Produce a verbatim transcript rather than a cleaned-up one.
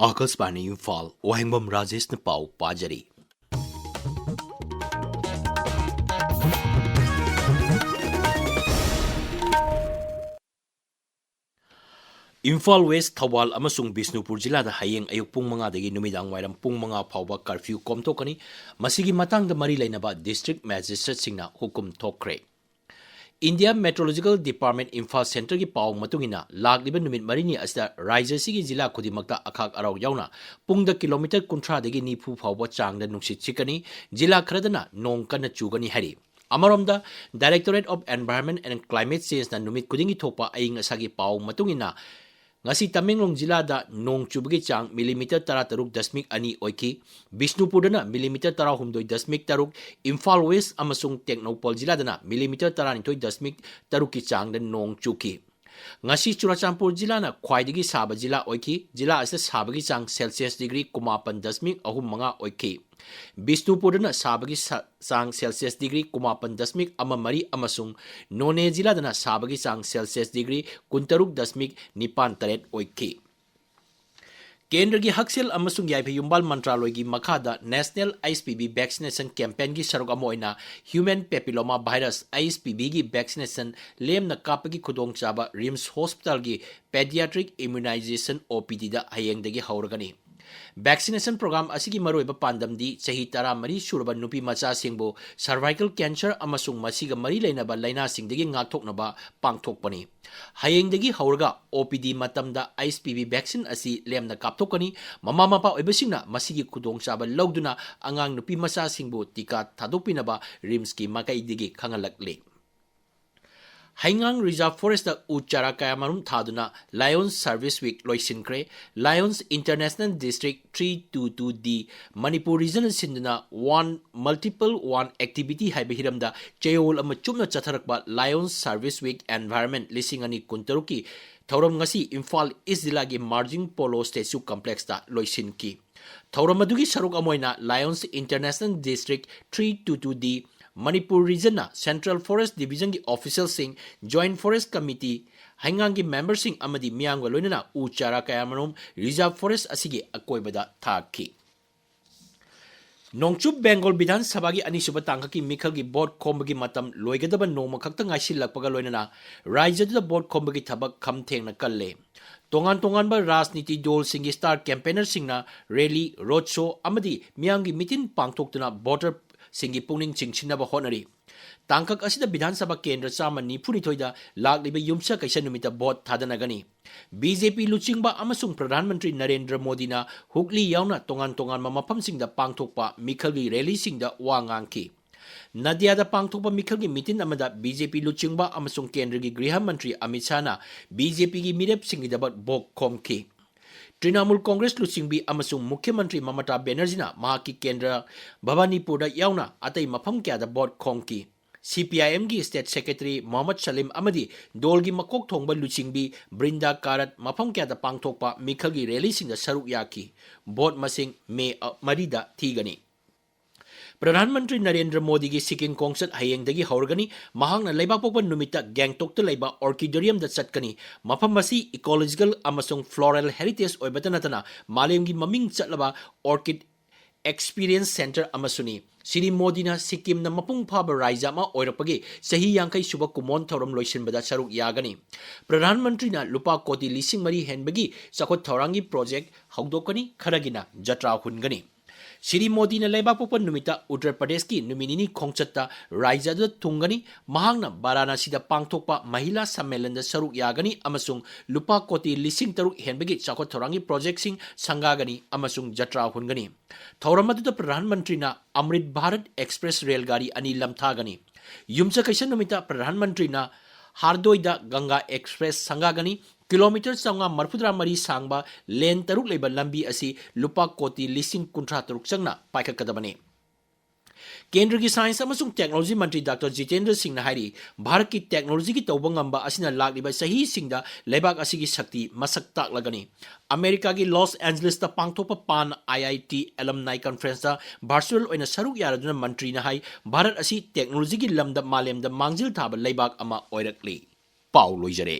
ꯑꯥꯀꯥꯁꯕꯥꯅꯤ ꯏꯝꯐꯥꯜ, ꯋꯥꯍꯦꯡꯕꯝ ꯔꯥꯖꯦꯁꯅ ꯄꯥꯎ ꯄꯥꯖꯔꯤ꯫ ꯏꯝꯐꯥꯜ ꯋꯦꯁ, ꯊꯧꯕꯥꯜ ꯑꯃꯁꯨꯡ ꯕꯤꯁꯅꯨꯄꯨꯔ ꯖꯤꯂꯥꯗ ꯍꯌꯦꯡ ꯑꯌꯨꯛ ꯄꯨꯡ ꯃꯉꯥꯗꯒꯤ ꯅꯨꯃꯤꯗꯥꯡ ꯋꯥꯏꯔꯝ ꯄꯨꯡ ꯃꯉꯥ ꯐꯥꯎꯕ ꯀꯔꯐ꯭ꯌꯨ ꯀꯣꯝꯊꯣꯛꯀꯅꯤ꯫ ꯃꯁꯤꯒꯤ ꯃꯇꯥꯡꯗ ꯃꯔꯤ ꯂꯩꯅꯕ ꯗꯤꯁꯇ꯭ꯔꯤꯛ ꯃꯦꯖꯤꯁꯇ꯭ꯔꯦꯠꯁꯤꯡꯅ ꯍꯨꯀꯨꯝ ꯊꯣꯛꯈ꯭ꯔꯦ꯫ ꯏꯟꯗꯤꯌꯥ ꯃꯦꯇ꯭ꯔꯣꯂꯣꯖꯤꯀꯦꯜ ꯗꯤꯄꯥꯔꯠꯃꯦꯟꯠ ꯏꯝꯐꯥꯜ ꯁꯦꯟꯇꯔꯒꯤ ꯄꯥꯎ ꯃꯇꯨꯡ ꯏꯟꯅ, ꯂꯥꯛꯂꯤꯕ ꯅꯨꯃꯤꯠ ꯃꯔꯤꯅꯤ ꯑꯁꯤꯗ ꯔꯥꯖ꯭ꯌ ꯑꯁꯤꯒꯤ ꯖꯤꯂꯥ ꯈꯨꯗꯤꯡꯃꯛꯇ ꯑꯈꯥꯛ ꯑꯔꯥꯎ ꯌꯥꯎꯅ ꯄꯨꯡꯗ ꯀꯤꯂꯣꯃꯤꯇꯔ ꯀꯨꯟꯊ꯭ꯔꯥꯗꯒꯤ ꯅꯤꯐꯨ ꯐꯥꯎꯕ ꯆꯥꯡꯗ ꯅꯨꯡꯁꯤꯠ ꯁꯤꯠꯀꯅꯤ꯫ ꯖꯤꯂꯥ ꯈꯔꯗꯅ ꯅꯣꯡ ꯀꯟꯅ ꯆꯨꯒꯅꯤ ꯍꯥꯏꯔꯤ꯫ ꯑꯃꯔꯣꯝꯗ, Directorate of Environment and Climate Changeꯅ ꯅꯨꯃꯤꯠ ꯈꯨꯗꯤꯡꯒꯤ ꯊꯣꯛꯄ ꯑꯏꯪ ꯑꯁꯥꯒꯤ ꯄꯥꯎ ꯃꯇꯨꯡ ꯏꯟꯅ, ꯉꯁꯤ ꯇꯃꯦꯡꯂꯣꯡ ꯖꯤꯂꯥꯗ ꯅꯣꯡ ꯆꯨꯕꯒꯤ ꯆꯥꯡ ꯃꯤꯂꯤꯃꯤꯇꯔ ꯇꯔꯥꯇꯔꯨꯛ ꯗꯁꯃꯤꯛ ꯑꯅꯤ ꯑꯣꯏꯈꯤ꯫ ꯕꯤꯁꯅꯨꯄꯨꯔꯗꯅ ꯃꯤꯂꯤꯃꯤꯇꯔ ꯇꯔꯥꯍꯨꯝꯗꯣꯏ ꯗꯁꯃꯤꯛ ꯇꯔꯨꯛ, ꯏꯝꯐꯥꯜ ꯋꯦꯁ ꯑꯃꯁꯨꯡ ꯇꯦꯡꯅꯧꯄꯜ ꯖꯤꯂꯥꯗꯅ ꯃꯤꯂꯤꯃꯤꯇꯔ ꯇꯔꯥꯅꯤꯊꯣꯏ ꯗꯁꯃꯤꯛ ꯇꯔꯨꯛꯀꯤ ꯆꯥꯡꯗ ꯅꯣꯡ ꯆꯨꯈꯤ꯫ ꯉꯁꯤ ꯆꯨꯔꯆꯥꯟꯄꯨꯔ ꯖꯤꯂꯥꯅ ꯈ꯭ꯋꯥꯏꯗꯒꯤ ꯁꯥꯕ ꯖꯤꯂꯥ ꯑꯣꯏꯈꯤ꯫ ꯖꯤꯂꯥ ꯑꯁꯤꯗ ꯁꯥꯕꯒꯤ ꯆꯥꯡ ꯁꯦꯜꯁꯤꯌꯁ ꯗꯤꯒ꯭ꯔꯤ ꯀꯨꯟꯃꯥꯄꯟ ꯗꯁꯃꯤꯛ ꯑꯍꯨꯝ ꯃꯉꯥ ꯑꯣꯏꯈꯤ꯫ ꯕꯤꯁꯅꯨꯄꯨꯔꯗꯅ ꯁꯥꯕꯒꯤ ꯁ-, ꯆꯥꯡ ꯁꯦꯜꯁꯤꯌꯁ ꯗꯤꯒ꯭ꯔꯤ ꯀꯨꯟꯃꯥꯄꯟ ꯗꯁꯃꯤꯛ ꯑꯃ ꯃꯔꯤ ꯑꯃꯁꯨꯡ ꯅꯣꯅꯦ ꯖꯤꯂꯥꯗꯅ ꯁꯥꯕꯒꯤ ꯆꯥꯡ ꯁꯦꯜꯁꯤꯌꯁ ꯗꯤꯒ꯭ꯔꯤ ꯀꯨꯟꯇꯔꯨꯛ ꯗꯁꯃꯤꯛ ꯅꯤꯄꯥꯟ ꯇꯔꯦꯠ ꯑꯣꯏꯈꯤ꯫ ꯀꯦꯟꯗ꯭ꯔꯒꯤ ꯍꯛꯁꯦꯜ ꯑꯃꯁꯨꯡ ꯌꯥꯏꯐ ꯌꯨꯝꯕꯥꯜ ꯃꯟꯇ꯭ꯔꯥꯂꯣꯏꯒꯤ ꯃꯈꯥꯗ National H P V Vaccination Campaignꯒꯤ ꯁꯔꯨꯛ ꯑꯃ ꯑꯣꯏꯅ Human Papilloma Virus, H P Vꯒꯤ vaccination ꯂꯦꯝꯅ ꯀꯥꯞꯄꯒꯤ ꯈꯨꯗꯣꯡꯆꯥꯕ ꯔꯤꯝꯁ ꯍꯣꯁꯄꯤꯇꯥꯜꯒꯤ Pediatric Immunization O P Dꯗ ꯍꯌꯦꯡꯗꯒꯤ ꯍꯧꯔꯒꯅꯤ꯫ Vaccination program ꯑꯁꯤꯒꯤ ꯃꯔꯨꯑꯣꯏꯕ ꯄꯥꯟꯗꯝꯗꯤ ꯆꯍꯤ ꯇꯔꯥꯃꯔꯤ ꯁꯨꯔꯕ ꯅꯨꯄꯤ ꯃꯆꯥꯁꯤꯡꯕꯨ cervical cancer ꯑꯃꯁꯨꯡ ꯃꯁꯤꯒ ꯃꯔꯤ ꯂꯩꯅꯕ ꯂꯥꯏꯅꯥꯁꯤꯡꯗꯒꯤ ꯉꯥꯛꯊꯣꯛꯅꯕ ꯄꯥꯡꯊꯣꯛꯄꯅꯤ꯫ ꯍꯌꯦꯡꯗꯒꯤ ꯍꯧꯔꯒ O P D ꯃꯇꯝꯗ H P V vaccine ꯑꯁꯤ ꯂꯦꯝꯅ ꯀꯥꯞꯊꯣꯛꯀꯅꯤ꯫ ꯃꯃꯥ ꯃꯄꯥ ꯑꯣꯏꯕꯁꯤꯡꯅ ꯃꯁꯤꯒꯤ ꯈꯨꯗꯣꯡꯆꯥꯕ ꯂꯧꯗꯨꯅ ꯑꯉꯥꯡ ꯅꯨꯄꯤ ꯃꯆꯥꯁꯤꯡꯕꯨ ꯇꯤꯀꯥ ꯊꯥꯗꯣꯛꯄꯤꯅꯕ ꯔꯤꯝꯁꯀꯤ ꯃꯥꯏꯀꯩꯗꯒꯤ ꯈꯪꯍꯜꯂꯛꯂꯤ꯫ ꯍꯩꯉꯥꯡ Reserve Forestꯇ ꯎ ꯆꯥꯔꯥ ꯀꯌꯥꯃꯔꯨꯝ ꯊꯥꯗꯨꯅ Lions Service Week ꯂꯣꯏꯁꯤꯟꯈ꯭ꯔꯦ꯫ Lions International District three two two D Manipur Region ꯁꯤꯟꯗꯨꯅ One Multiple One Activity ꯍꯥꯏꯕ ꯍꯤꯔꯝꯗ ꯆꯌꯣꯜ ꯑꯃ ꯆꯨꯞꯅ ꯆꯠꯊꯔꯛꯄ Lions Service Week Environment ꯂꯤꯁꯤꯡ ꯑꯅꯤ ꯀꯨꯟꯇꯔꯨꯛꯀꯤ ꯊꯧꯔꯝ ꯉꯁꯤ ꯏꯝꯐꯥꯜ ꯏꯁ ꯖꯤꯂꯥꯒꯤ ꯃꯥꯔꯖꯤꯡ ꯄꯣꯂꯣ ꯁ꯭ꯇꯦꯆꯨ ꯀꯝꯄ꯭ꯂꯦꯛꯁꯇ ꯂꯣꯏꯁꯤꯟꯈꯤ꯫ ꯊꯧꯔꯝ ꯑꯗꯨꯒꯤ ꯁꯔꯨꯛ ꯑꯃ ꯑꯣꯏꯅ Lions International District three two two D Manipur Regionꯅ Central Forest Divisionꯒꯤ officialꯁꯤꯡ, Joint Forest Committee, ꯍꯩꯉꯥꯡꯒꯤ ꯃꯦꯝꯕꯔꯁꯤꯡ ꯑꯃꯗꯤ ꯃꯤꯌꯥꯝꯒ ꯂꯣꯏꯅꯅ ꯎ ꯆꯥꯔꯥ ꯀꯌꯥꯃꯔꯨꯝ ꯔꯤꯖꯥꯔꯚ ꯐꯣꯔꯦꯁ ꯑꯁꯤꯒꯤ ꯑꯀꯣꯏꯕꯗ ꯊꯥꯈꯤ꯫ ꯅꯣꯡꯆꯨꯞ ꯕꯦꯡꯒꯣꯜ ꯕꯤꯙꯥꯟ ꯁꯚꯥꯒꯤ ꯑꯅꯤꯁꯨꯕ ꯇꯥꯡꯀꯛꯀꯤ ꯃꯤꯈꯜꯒꯤ ꯚꯣꯠ ꯈꯣꯝꯕꯒꯤ ꯃꯇꯝ ꯂꯣꯏꯒꯗꯕ ꯅꯣꯡꯃ ꯈꯛꯇ ꯉꯥꯏꯁꯤꯜꯂꯛꯄꯒ ꯂꯣꯏꯅꯅ ꯔꯥꯖ꯭ꯌꯗꯨꯗ ꯚꯣꯠ ꯈꯣꯝꯕꯒꯤ ꯊꯕꯛ ꯈꯝ ꯊꯦꯡꯅ ꯀꯜꯂꯦ꯫ ꯇꯣꯉꯥꯟ ꯇꯣꯉꯥꯟꯕ ꯔꯥꯖꯅꯤꯇꯤ ꯗꯣꯜꯁꯤꯡꯒꯤ ꯁ꯭ꯇꯥꯔ ꯀꯦꯝꯄꯦꯅꯔꯁꯤꯡꯅ ꯔꯦꯂꯤ, ꯔꯣꯗ ꯁꯣ ꯑꯃꯗꯤ ꯃꯤꯌꯥꯝꯒꯤ ꯃꯤꯇꯤꯟ ꯄꯥꯡꯊꯣꯛꯇꯨꯅ ꯚꯣꯇꯔꯁꯤꯡꯒꯤ ꯄꯨꯛꯅꯤꯡ ꯆꯤꯡꯁꯤꯟꯅꯕ ꯍꯣꯠꯅꯔꯤ꯫ ꯇꯥꯡꯀꯛ ꯑꯁꯤꯗ ꯕꯤꯙꯥꯟ ꯁꯚꯥ ꯀꯦꯟꯗ꯭ꯔ ꯆꯥꯝꯃ ꯅꯤꯐꯨꯅꯤꯊꯣꯏꯗ ꯂꯥꯛꯂꯤꯕ ꯌꯨꯝꯁꯀꯩꯁ ꯅꯨꯃꯤꯠꯇ ꯚꯣꯠ ꯊꯥꯗꯅꯒꯅꯤ꯫ ꯕꯤ ꯖꯦ ꯄꯤ ꯂꯨꯆꯤꯡꯕ ꯑꯃꯁꯨꯡ ꯄ꯭ꯔꯙꯥꯟ ꯃꯟꯇ꯭ꯔꯤ ꯅꯔꯦꯟꯗ꯭ꯔ ꯃꯣꯗꯤꯅ ꯍꯨꯒꯂꯤ ꯌꯥꯎꯅ ꯇꯣꯉꯥꯟ ꯇꯣꯉꯥꯟꯕ ꯃꯐꯝꯁꯤꯡꯗ ꯄꯥꯡꯊꯣꯛꯄ ꯃꯤꯈꯜꯒꯤ ꯔꯦꯂꯤꯁꯤꯡꯗ ꯋꯥ ꯉꯥꯡꯈꯤ꯫ ꯅꯗꯤꯌꯥꯗ ꯄꯥꯡꯊꯣꯛꯄ ꯃꯤꯈꯜꯒꯤ ꯃꯤꯇꯤꯟ ꯑꯃꯗ ꯕꯤ ꯖꯦ ꯄꯤ ꯂꯨꯆꯤꯡꯕ ꯑꯃꯁꯨꯡ ꯀꯦꯟꯗ꯭ꯔꯒꯤ ꯒ꯭ꯔꯤꯍ ꯃꯟꯇ꯭ꯔꯤ ꯑꯃꯤꯠ ꯁꯥꯍꯅ ꯕꯤ ꯖꯦ ꯄꯤꯒꯤ ꯃꯤꯔꯦꯞꯁꯤꯡꯒꯤꯗꯃꯛ ꯚꯣꯠ ꯈꯣꯝꯈꯤ꯫ ꯇ꯭ꯔꯤꯅꯥꯃꯨꯜ ꯀꯣꯡꯒ꯭ꯔꯦꯁ ꯂꯨꯆꯤꯡꯕꯤ ꯑꯃꯁꯨꯡ ꯃꯨꯈ꯭ꯌ ꯃꯟꯇ꯭ꯔꯤ ꯃꯃꯇꯥ ꯕꯦꯅꯔꯖꯤꯅ ꯃꯍꯥꯛꯀꯤ ꯀꯦꯟꯗ꯭ꯔ ꯚꯕꯥꯅꯤꯄꯨꯔꯗ ꯌꯥꯎꯅ ꯑꯇꯩ ꯃꯐꯝ ꯀꯌꯥꯗ ꯚꯣꯠ ꯈꯣꯝꯈꯤ꯫ ꯁꯤ ꯄꯤ ꯑꯥꯏ ꯑꯦꯝꯒꯤ ꯁ꯭ꯇꯦꯠ ꯁꯦꯀ꯭ꯔꯦꯇꯔꯤ ꯃꯣꯍꯝꯃꯗ ꯁꯂꯤꯝ ꯑꯃꯗꯤ ꯗꯣꯜꯒꯤ ꯃꯀꯣꯛ ꯊꯣꯡꯕ ꯂꯨꯆꯤꯡꯕꯤ ꯕ꯭ꯔꯤꯟꯗꯥ ꯀꯥꯔꯠ ꯃꯐꯝ ꯀꯌꯥꯗ ꯄꯥꯡꯊꯣꯛꯄ ꯃꯤꯈꯜꯒꯤ ꯔꯦꯂꯤꯁꯤꯡꯗ ꯁꯔꯨꯛ ꯌꯥꯈꯤ꯫ ꯚꯣꯠ ꯃꯁꯤꯡ ꯃꯦ ꯃꯔꯤꯗ ꯊꯤꯒꯅꯤ꯫ ꯄ꯭ꯔꯙꯥꯟ ꯃꯟꯇ꯭ꯔꯤ ꯅꯔꯦꯟꯗ꯭ꯔ ꯃꯣꯗꯤꯒꯤ ꯁꯤꯛꯀꯤꯝ ꯈꯣꯡꯆꯠ ꯍꯌꯦꯡꯗꯒꯤ ꯍꯧꯔꯒꯅꯤ꯫ ꯃꯍꯥꯛꯅ ꯂꯩꯕꯥꯛꯄꯣꯛꯄ ꯅꯨꯃꯤꯠꯇ ꯒꯦꯡꯇꯣꯛꯇ ꯂꯩꯕ ꯑꯣꯔꯀꯤꯗꯣꯔꯤꯌꯝꯗ ꯆꯠꯀꯅꯤ꯫ ꯃꯐꯝ ꯑꯁꯤ ꯏꯀꯣꯂꯣꯖꯤꯀꯦꯜ ꯑꯃꯁꯨꯡ ꯐ꯭ꯂꯣꯔꯦꯜ ꯍꯦꯔꯤꯇꯦꯖ ꯑꯣꯏꯕꯇ ꯅꯠꯇꯅ ꯃꯥꯂꯦꯝꯒꯤ ꯃꯃꯤꯡ ꯆꯠꯂꯕ ꯑꯣꯔꯀꯤꯗ ꯑꯦꯛꯁꯄꯤꯔꯤꯌꯦꯟꯁ ꯁꯦꯟꯇꯔ ꯑꯃꯁꯨꯅꯤ꯫ ꯁ꯭ꯔꯤ ꯃꯣꯗꯤꯅ ꯁꯤꯛꯀꯤꯝꯅ ꯃꯄꯨꯡ ꯐꯥꯕ ꯔꯥꯖ꯭ꯌ ꯑꯃ ꯑꯣꯏꯔꯛꯄꯒꯤ ꯆꯍꯤ ꯌꯥꯡꯈꯩ ꯁꯨꯕ ꯀꯨꯝꯑꯣꯟ ꯊꯧꯔꯝ ꯂꯣꯏꯁꯤꯟꯕꯗ ꯁꯔꯨꯛ ꯌꯥꯒꯅꯤ꯫ ꯄ꯭ꯔꯙꯥꯟ ꯃꯟꯇ꯭ꯔꯤꯅ ꯂꯨꯄꯥ ꯀꯣꯇꯤ ꯂꯤꯁꯤꯡ ꯃꯔꯤ ꯍꯦꯟꯕꯒꯤ ꯆꯥꯎꯈꯠ ꯊꯧꯔꯥꯡꯒꯤ ꯄ꯭ꯔꯣꯖꯦꯛ ꯍꯧꯗꯣꯛꯀꯅꯤ, ꯈꯔꯒꯤꯅ ꯖꯇ꯭ꯔꯥ ꯍꯨꯟꯒꯅꯤ꯫ ꯁ꯭ꯔꯤ ꯃꯣꯗꯤꯅ ꯂꯩꯕꯥꯛꯄꯣꯛꯄ ꯅꯨꯃꯤꯠꯇ ꯎꯠꯇꯔ ꯄ꯭ꯔꯗꯦꯁꯀꯤ ꯅꯨꯃꯤꯠ ꯅꯤꯅꯤ ꯈꯣꯡꯆꯠꯇ ꯔꯥꯖ꯭ꯌ ꯑꯗꯨꯗ ꯊꯨꯡꯒꯅꯤ꯫ ꯃꯍꯥꯛꯅ ꯕꯥꯔꯥꯅꯥꯁꯤꯗ ꯄꯥꯡꯊꯣꯛꯄ ꯃꯍꯤꯂꯥ ꯁꯝꯃꯦꯂꯟꯗ ꯁꯔꯨꯛ ꯌꯥꯒꯅꯤ ꯑꯃꯁꯨꯡ ꯂꯨꯄꯥ ꯀꯣꯇꯤ ꯂꯤꯁꯤꯡ ꯇꯔꯨꯛ ꯍꯦꯟꯕꯒꯤ ꯆꯥꯎꯈꯠ ꯊꯧꯔꯥꯡꯒꯤ ꯄ꯭ꯔꯣꯖꯦꯛꯁꯤꯡ ꯁꯪꯒꯥꯒꯅꯤ ꯑꯃꯁꯨꯡ ꯖꯇ꯭ꯔꯥ ꯍꯨꯟꯒꯅꯤ꯫ ꯊꯧꯔꯝ ꯑꯗꯨꯗ ꯄ꯭ꯔꯙꯥꯟ ꯃꯟꯇ꯭ꯔꯤꯅ ꯑꯃ꯭ꯔꯤꯠ ꯚꯥꯔꯠ ꯑꯦꯛꯁꯄ꯭ꯔꯦꯁ ꯔꯦꯜ ꯒꯥꯔꯤ ꯑꯅꯤ ꯂꯝꯊꯥꯒꯅꯤ꯫ ꯌꯨꯝꯁꯀꯩꯁ ꯅꯨꯃꯤꯠꯇ ꯄ꯭ꯔꯙꯥꯟ ꯃꯟꯇ꯭ꯔꯤꯅ ꯍꯥꯔꯗꯣꯏꯗ ꯒꯪꯒꯥ ꯑꯦꯛꯁꯄ꯭ꯔꯦꯁ ꯁꯪꯒꯥꯒꯅꯤ꯫ ꯀꯤꯂꯣꯃꯤꯇꯔ ꯆꯥꯝꯃꯉꯥ ꯃꯔꯤꯐꯨꯇꯔꯥ ꯃꯔꯤ ꯁꯥꯡꯕ ꯂꯦꯟ ꯇꯔꯨꯛ ꯂꯩꯕ ꯂꯝꯕꯤ ꯑꯁꯤ ꯂꯨꯄꯥ ꯀꯣꯇꯤ ꯂꯤꯁꯤꯡ ꯀꯨꯟꯊ꯭ꯔꯥ ꯇꯔꯨꯛ ꯆꯪꯅ ꯄꯥꯏꯈꯠꯀꯗꯕꯅꯤ꯫ ꯀꯦꯟꯗ꯭ꯔꯒꯤ ꯁꯥꯏꯟꯁ ꯑꯃꯁꯨꯡ ꯇꯦꯛꯅꯣꯂꯣꯖꯤ ꯃꯟꯇ꯭ꯔꯤ ꯗꯥꯛꯇꯔ ꯖꯤꯇꯦꯟꯗ꯭ꯔ ꯁꯤꯡꯅ ꯍꯥꯏꯔꯤ, ꯚꯥꯔꯠꯀꯤ ꯇꯦꯛꯅꯣꯂꯣꯖꯤꯒꯤ ꯇꯧꯕ ꯉꯝꯕ ꯑꯁꯤꯅ ꯂꯥꯛꯂꯤꯕ ꯆꯍꯤꯁꯤꯡꯗ ꯂꯩꯕꯥꯛ ꯑꯁꯤꯒꯤ ꯁꯛꯇꯤ ꯃꯁꯛ ꯇꯥꯛꯂꯒꯅꯤ꯫ ꯑꯃꯦꯔꯤꯀꯥꯒꯤ ꯂꯣꯁ ꯑꯦꯟꯖꯂꯤꯁꯇ ꯄꯥꯡꯊꯣꯛꯄ ꯄꯥꯟ ꯑꯥꯏ ꯑꯥꯏ ꯇꯤ ꯑꯦꯂꯝꯅꯥꯏ ꯀꯟꯐ꯭ꯔꯦꯟꯁꯇ ꯚꯔꯆꯨꯑꯦꯜ ꯑꯣꯏꯅ ꯁꯔꯨꯛ ꯌꯥꯔꯗꯨꯅ ꯃꯟꯇ꯭ꯔꯤꯅ ꯍꯥꯏ, ꯚꯥꯔꯠ ꯑꯁꯤ ꯇꯦꯛꯅꯣꯂꯣꯖꯤꯒꯤ ꯂꯝꯗ ꯃꯥꯂꯦꯝꯗ ꯃꯥꯡꯖꯤꯜ ꯊꯥꯕ ꯂꯩꯕꯥꯛ ꯑꯃ ꯑꯣꯏꯔꯛꯂꯤ꯫ ꯄꯥꯎ ꯂꯣꯏꯖꯔꯦ꯫